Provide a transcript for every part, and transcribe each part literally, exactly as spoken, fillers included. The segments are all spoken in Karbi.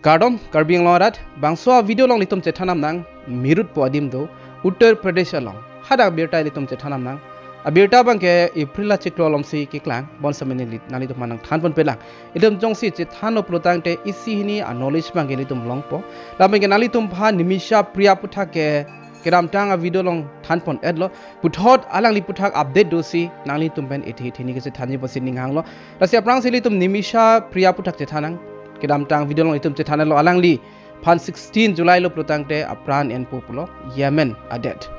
Kardom Karbi Anglong arat, bangso a-video along ilitum chethan damnang, Meerut pu adim do, Uttar Pradesh along. Hadak abirta ilitum chethan damnang. Abirta abangke April achiklo alomsi keklang, bonsitame neli nanglitum aphan nangthanponpelang. Ilitum jongsi chethanlo pulotangte isi hini a-knowledge abangke ilitum longpo. Labangke nanglitum aphan Nimisha Priya aputhak ke kedamtang a-video along thanpon-etlo. Puthot alangli aputhak update dosi nanglitum pen ithi ithi hini kachethanji pusi ninghanglo. Lasi aphrangsi ilitum Nimisha Priya aputhak chethan nang. Kedamtang video along ilitum chethanlo, alangliphan sixteen July lo pulotangte apran enpo pulo, Yemen adet.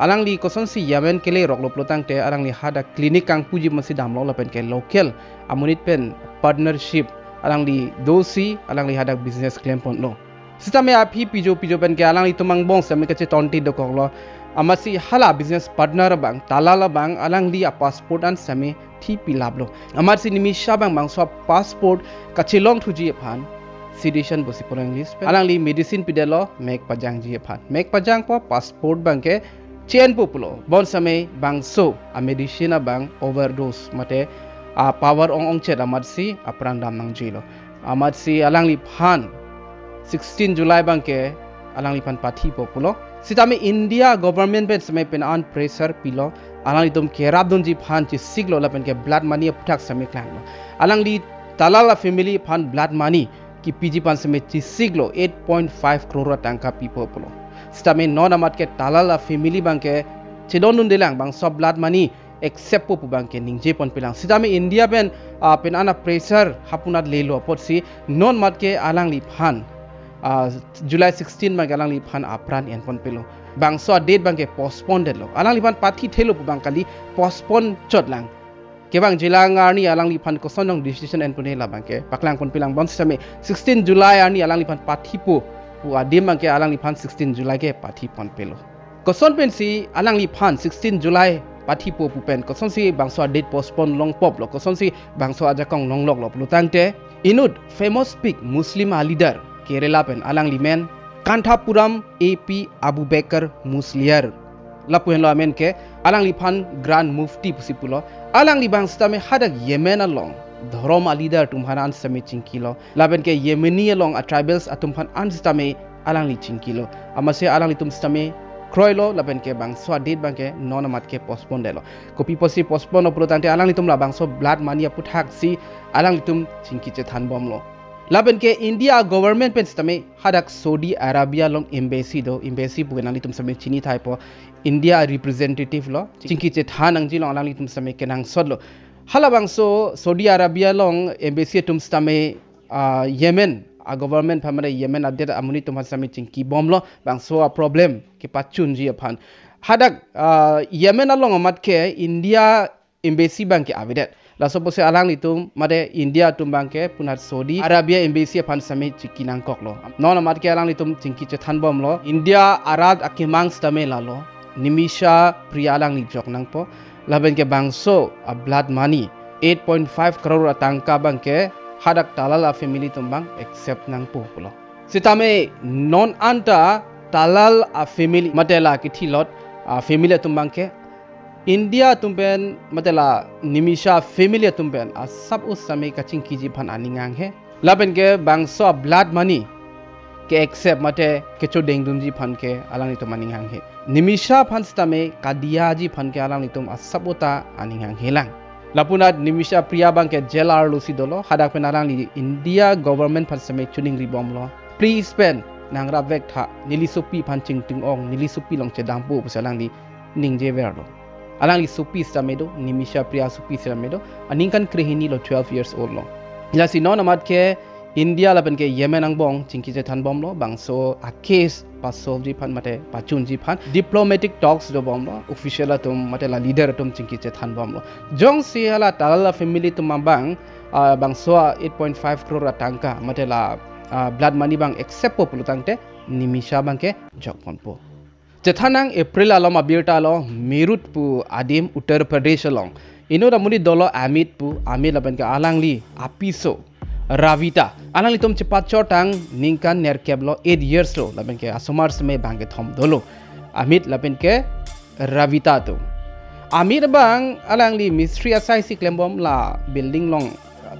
Alangli kosonsi Yemen keleroklo pulotangte alangli hadak clinic kangpuji masi damlo lapenke local amonit pen partnership alangli dosi alangli hadak business klemponlo. Sitame aphi pijo pijo penke alanglitum angbong sitame kachetonti dokoklo. Amatsi hala business partner abang, dalal abang, alangli a-passport an sitame thipilaplo. Amatsi Nimisha abang bangso a-passport kachelongthuji aphan citizen pusi pulo English pen. Alangli medicine pidetlo, mek pajangji aphan. Mek pajangpo, passport abangke che-enpo pulo. Bonsitame bangso a-medicine abang overdose mate a-power ong-ongchet amatsi apran dam nangjilo. Amatsi alangliphan sixteen July abangke alangliphan pathipo pulo. Sitame India government pen sitame pini an pressure pilo. Alanglitum kerapdunji aphan chesiklo lapenke blood money aputhak sitame klanglo. Alangli dalal a-family aphan blood money kipiji aphan sitame chesiklo, eight point five crore atangka pipo pulo. Sitame non amatke dalal a-family abangke chedondundelang, bangso blood money acceptpo pu abangke ningjeponpelang. Sitame India pen, ah, pini an a-pressure hapunat lelo apotsi non amatke alangliphan, ah, July sixteen abangke alangliphan apran enponpelo. Bangso a-date abangke postpone detlo. Alangliphan pathithelo pu abang kali, postpone chotlang. Kevangjilang arni alangliphan kosonjong decision enpone labangke paklangponpelang. Bonsitame sixteen July arni alangliphan pathipo pu adim abangke alangliphan sixteen July ke pathiponpelo. Koson pensi alangliphan sixteen July pathipo pu pen, kosonsi bangso a-date postpone longpoplo, kosonsi bangso ajakong longloklo pulotangte, inut famous big Muslim a-leader Kerala pen, alangli men Kanthapuram A P Abubakar Musliar, lapu henlo amen ke, alangliphan Grand Mufti pusi pulo. Alangli abang sitame hadak Yemen along dhorom a-leader atum aphan an sitame chingkilo. Lapenke Yemeni along a-tribals atum aphan an sitame alangli chingkilo. Amatsi alanglitum sitame kroilo, lapenke bangso a-date abangke non amatke postpone detlo. Kopi pusi postpone lo pulotangte alanglitum labangso blood money aputhak si alanglitum chingki chethanbomlo. Lapenke India government pen sitame hadak Saudi Arabia along embassy do, embassy pu ke nanglitum sitame chini thaipo, India representative lo, chingki chethan nangji along alanglitum sitame kenangsotlo. Halabangso Saudi Arabia along embassy atum sitame, ah, Yemen a-government aphan mate Yemen adet amonit atum aphan sitame chingkibomlo, bangso a-problem kepachunji aphan. Hadak, ah, Yemen along amatke India embassy abangke avedet. Laso pusi alanglitum mate India atum abangke punat Saudi Arabia embassy aphan sitame chingki nangkoklo. Non amatke alanglitum chingki chethanbomlo. India arat akemang sitame lalo, Nimisha Priya alangli jok nangpo. Lapenke bangso a-blood money eight point five crore atangka abangke hadak dalal a-family atum abang accept nangpo pulo. Sitame non anta dalal a-family mate la kithilot a-family atum abangke India atum pen mate la Nimisha family atum pen asap-o sitame kachingkiji aphan aning hanghe. Lapenke bangso a-blood money ke-accept mate kechodengdunji aphan ke alanglitum aning hanghe. Nimisha aphan sitame kadiyaji aphan ke alanglitum asap-o ta aning hanghelang. Lapunat Nimisha Priya abangke jail arlo si dolo, hadak pen alangli India government aphan sitame choningribomlo. Please pen nangrapvek tha, neli sopi aphan chingtung ong, neli sopi along chedampo pusi alangli ningjeverlo. Alangli sopi sitame do, Nimisha Priya sopi sitame do, aningkan krehini lo, twelve years old lo. Lasi non amatke India lapenke Yemen angbong chingki chethanbomlo, bangso a-case pa-solve ji aphan mate pachunji aphan diplomatic talks dobomlo, official atum mate la leader atum chingki chethanbomlo. Jongsi hala dalal a-family atum abang, ah, bangso a eight point five crore atangka mate la, ah, blood money abang acceptpo pulotangte Nimisha abangke jokponpo. Chethan nang April alom abirta lo, Meerut pu adim Uttar Pradesh along. Inut amonit dolo Amit pu, Amit lapenke alangli apiso Ravita. Alanglitum chepachotang ningkan nerkep lo, eight years lo, lapenke asomar seme bangkethom dolo. Amit lapenke Ravita atum. Amit abang alangli mistri asai si klembom, la building along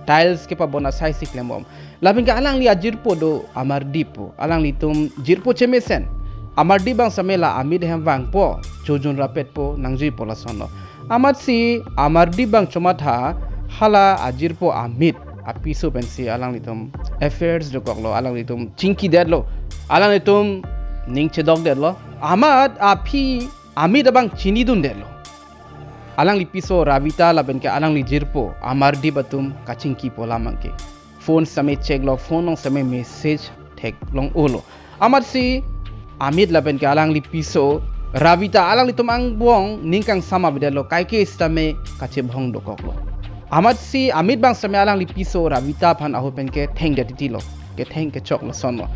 tiles kepabon asai si klembom. Lapen ke alangli ajirpo do Amardeep pu. Alanglitum jirpo chemesen. Amardeep bang sitame la Amit ahem vangpo, chojun rapetpo, nangjuipo lasonlo. Amatsi Amardeep bang chomatha hala ajirpo Amit apiso pensi alanglitum affairs dokoklo, alanglitum chingkidetlo, alanglitum ning chedokdetlo. Amat aphi Amit abang chinidundetlo. Alangli piso Ravita lapen ke alangli jirpo Amardeep atum kachingkipo alam abangke. Phone sitame checklo, phone along sitame message theklong-olo. Amatsi Amit lapen ke alangli piso Ravita alanglitum angbong ning kangsam avedetlo, kaike sitame kachebhong dokoklo. Amatsi Amit bang sitame alangli piso Ravita aphan ahut pen kethengdet titilo, ketheng kechok lasonlo.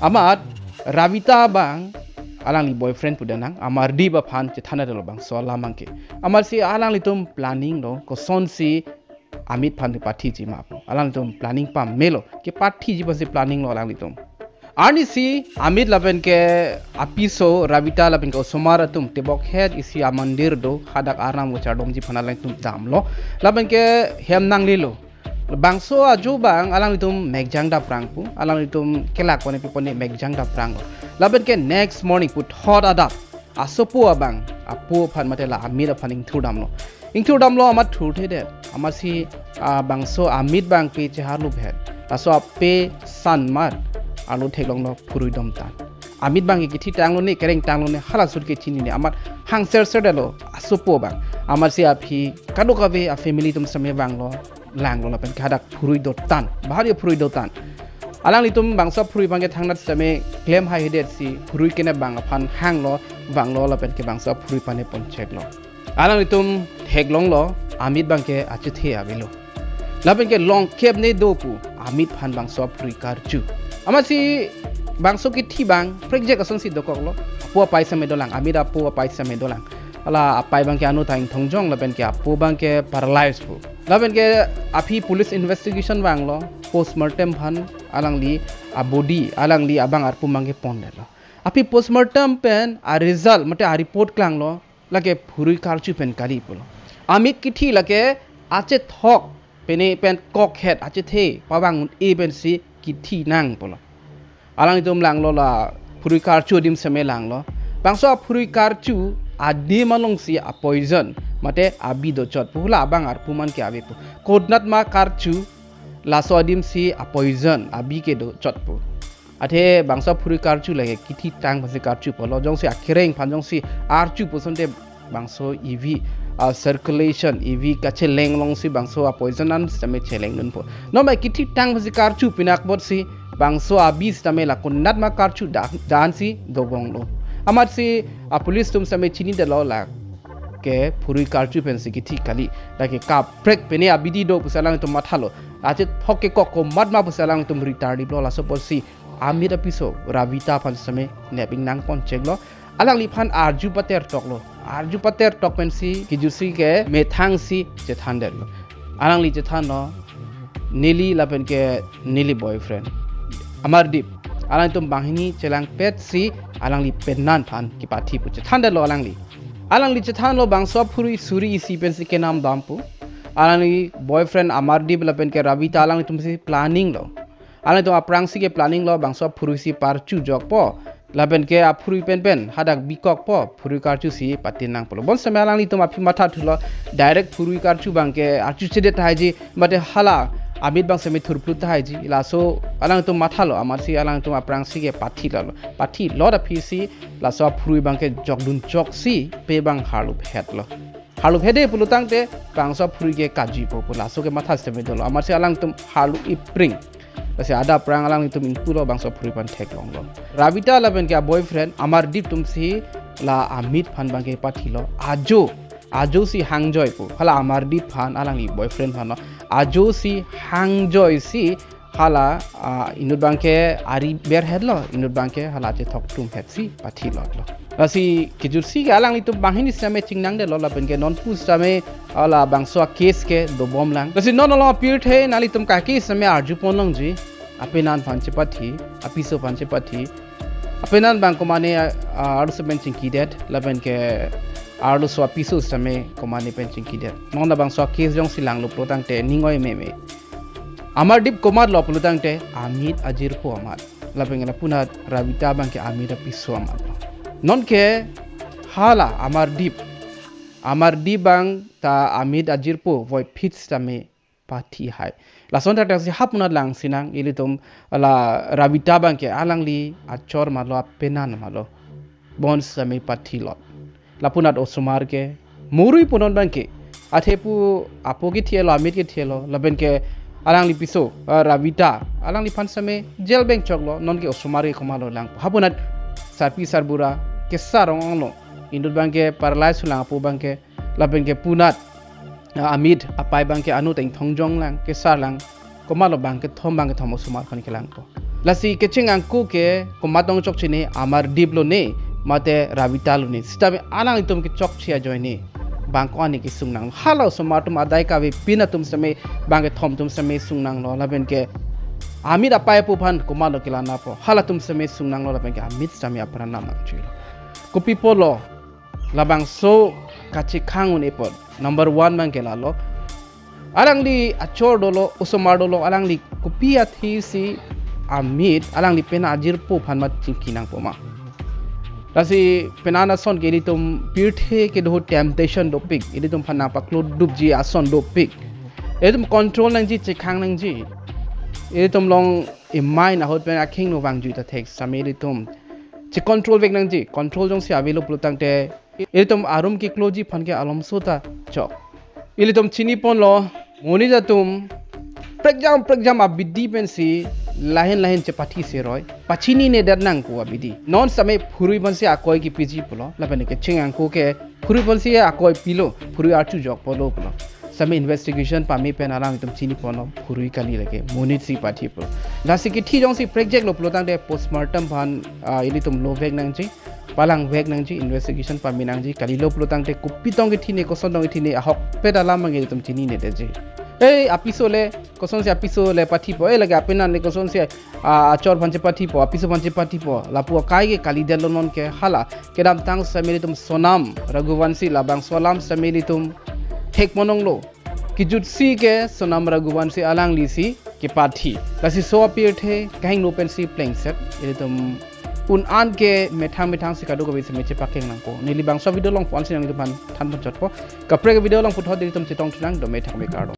Amat Ravita bang alangli boyfriend pu danang, Amardeep aphan chethandetlo bangso alam abangke. Amatsi alanglitum planning lo, kosonsi Amit aphan kepathiji ma pu. Alanglitum planning pamelo, kepathiji pusi planning lo alanglitum. Arnisi Amit lapen ke apiso Ravita lapen ke osomar atum tebokhet isi amandir do, hadak arnam kachardomji aphan alanglitum damlo. Lapen ke hem nanglelo. Bangso ajo bang alanglitum mekjang daprang pu, alanglitum kelak pone pipone mekjang dapranglo. Lapen ke next morning puthot adap asopo abang apo aphan mate la Amit aphan ingthurdamlo. Ingthurdamlo amat thurthedet. Amatsi, ah, bangso Amit abangpi cheharluphet. Laso ape sanmat arlo theklonglo phurui domtan. Amit abangke kithi tanglo ne, kereng tanglo ne, hala sur ke chinine, amat hangser serdetlo asopo abang. Amatsi aphi kadokave a family atum sitame vanglo, langlo lapen ke hadak phurui dotan, bahari phurui dotan. Alanglitum bangso phurui abangke thangnat sitame klem haihedetsi phurui kenep abang aphan hanglo, vanglo lapen ke bangso phurui aphan poncheklo. Alanglitum theklonglo, Amit abangke achethe avelo. Lapen ke longkep ne do pu, Amit aphan bangso phurui karju. Amatsi bangso kithi abang prekjak asonsi dokoklo. Apo apai sitame dolang, Amit apo apai sitame dolang. Hala apai abangke anut ta ingthongjong lapen ke apo abangke paralyzed pu. Lapen ke aphi police investigation vanglo, postmortem aphan alangli abody, alangli abang arpu abangke pondetlo. Aphi postmortem pen a result mate a report klanglo, lake phurui karju pen kali pulo. Amit kithi lake achethok pene pen kokhet achethe pavang un-e pensi kithi nang pulo. Alanglitum langlo la phurui karju adim sitame langlo. Bangso aphurui karju adim alongsi a poison mate abi dochot pu, hala abang arpu man ke ave pu. Konatma karju laso adimsi a poison abi ke dochot pu. Athe bangso aphurui karju lake kithi tang pensi karju pulo, jongsi akereng aphan jongsi arju pu asonte bangso ivi, ah, circulation, ivi kacheleng alongsi bangso a poison an sitame chelengdunpo. Non bai kithi tang pensi karju pinak botsi bangso abi sitame la konatma karju da-, dansi dobonglo. Amatsi a police atum sitame chinidetlo lake phurui karju pensi kithi kali. Lake kaprek pene abidi do pusi alangtum mathalo. Achethok kekok komatma pusi alangtum ritar diplo, laso apotsi Amit apiso Ravita aphan sitame nep ingnang poncheklo. Alangliphan arju pater toklo. Arju pater tok pensi kijutsi ke methangsi chethandetlo. Alangli chethanlo, neli lapen ke neli boyfriend Amardeep, alangtum banghini chelangpetsi alangli penan aphan kepathi pu chethandetlo alangli. Alangli chethanlo bangso aphurui suri isi pensi kenam dam pu. Alangli boyfriend Amardeep lapen ke Ravita alangtumsi planning lo. Alangtum aphrangsi ke planning lo bangso aphurui si parchu jokpo. Lapen ke aphurui penpen hadak bikokpo, phurui karchu si patin nang pulo. Bon sitame alanglitum aphi matha thulo, direct phurui karchu abangke archu chedet tahai ji, mate hala Amit abang sitame thurphlut tahai ji. Laso alangtum mathalo, amatsi alangtum aphrangsi ke pathilo. Pathilo aphi si laso aphurui abangke jokdun joksi pe abang harluphetlo. Harluphede pulo tangte bangso aphurui ke kajuipo pu laso ke matha sitame dolo. Amatsi alangtum harlu ipring. Lasi adap aphrang alangtum ingpulo bangso aphurui aphan theklonglo. Ravita lapen ke a boyfriend Amardeep atumsi la Amit aphan abangke pathilo. Ajo, ajo si hangjoi pu. Hala Amardeep aphan alangli boyfriend aphanlo. Ajo si hangjoi si hala, ah, inut abangke ari berhetlo, inut abangke hala chethok tumhetsi pathilotlo. Lasi kijutsi ke alanglitum banghini sitame chingnangdetlo lapen ke non pu sitame hala bangso a case ke dobomlang. Lasi non along apirthe nanglitum kaki sitame arjupon longji, apenan aphan chepathi, apiso aphan chepathi. Apenan abang komane, ah, arloso pen chingkidet, lapen ke arloso apiso sitame komane pen chingkidet. Non labangso a case jongsi langlo pulo tangte ning oi meme. Amardip komatlo pulotangte Amit ajirpo amat. Lapen ke lapunat Ravita abangke Amit apiso amatlo. Nonke hala Amardip, Amardip abang ta Amit ajirpo voiphit sitame pathi hai. Lason thakthak si hapunat lang sinang ilitum la Ravita abangke alangli achor malo apenan malo. Bonsitame pathilot. Lapunat osomar ke murui punon abangke. Athe pu apo kethe lo, Amit kethe lo. Lapen ke alangli piso, ah, Ravita. Alangliphan sitame jail beng choklo. Nonke osomar ke komatlo lang. Hapunat sarpi sarbura kesar ong-onglo. Inut abangke paralyze hulang, apo abangke. Lapen ke punat, ah, Amit apei abangke anu teng thongjong lang, kesar lang. Komatlo bangkethom bangkethom osomar aphan kelangpo. Lasi kecheng angko ke komat tong chokche ne, Amardip lo ne, mate Ravita lo ne. Sitame alanglitum kechokche ajoine bang ko-an ne kesung nang. Hala osomar atum adai kave pin atum sitame bangkethom atum sitame sung nanglo. Lapen ke Amit apei apo aphan komatlo kelang nangpo. Halatum sitame sung nanglo lapen ke Amit sitame apran nam nangchilo. Kopi pulo, labangso kachekhang un-e apot number one abangke lalo. Alangli achor dolo, osomar dolo, alangli kopi athe si Amit, alangli pen ajirpo aphan mat chingki nangpo ma. Lasi penan ason ke ilitum pirthe kedo temptation dopik, ilitum aphan nangpaklodupji ason dopik. Ilitum control nangji, chekhang nangji. Ilitum along e-mind ahut pen akhing no vangjuita thek sitame ilitum che-control vek nangji. Control jongsi avelo pulotangte ilitum arum kekloji aphan ke alomso ta chok. Ilitum chiniponlo, monit atum prekjam prekjam abidi pensi lahin lahin chepathi seroi. Pachininedet nangpo abidi. Non sitame phurui aphansi akoi kepiji pulo. Lapen kecheng angko ke phurui aphansi akoi pilo, phurui archujok pulo pulo. Sitame investigation pame pen alangtum chiniponlo, phurui kali lake, monit si pathi pulo. Lasi kethi jongsi prekjak lo pulotangte postmortem aphan, ah, ilitum lo vek nangji, palang vek nangji, investigation pame nangji, kalilo pulotangte kopi tong kethi ne, koson tong kethi ne, ahokpet alam abang ilitum chininedetji. Ei, apiso le, kosonsi apiso le pathipo, ei, lake apenan le kosonsi, ah, achor aphan chepathipo, apiso aphan chepathipo, lapu akai ke kalidetlo nonke hala. Kedamtang sitame ilitum Sonam Raghuvanshi, labangso alam sitame ilitum thekpon onglo. Kejutsi ke Sonam Raghuvanshi alanglisi kepathi. Lasi laso apirthe kehingno pensi plengset. Ilitum un-an ke methang methang si kadokave sitame chepakeng nangpo. Neli bangso video along pu-an si nanglitumphan thanpon chotpo. Kaprek video along puthot ilitum chetongthu nang, dome thakme, kardom.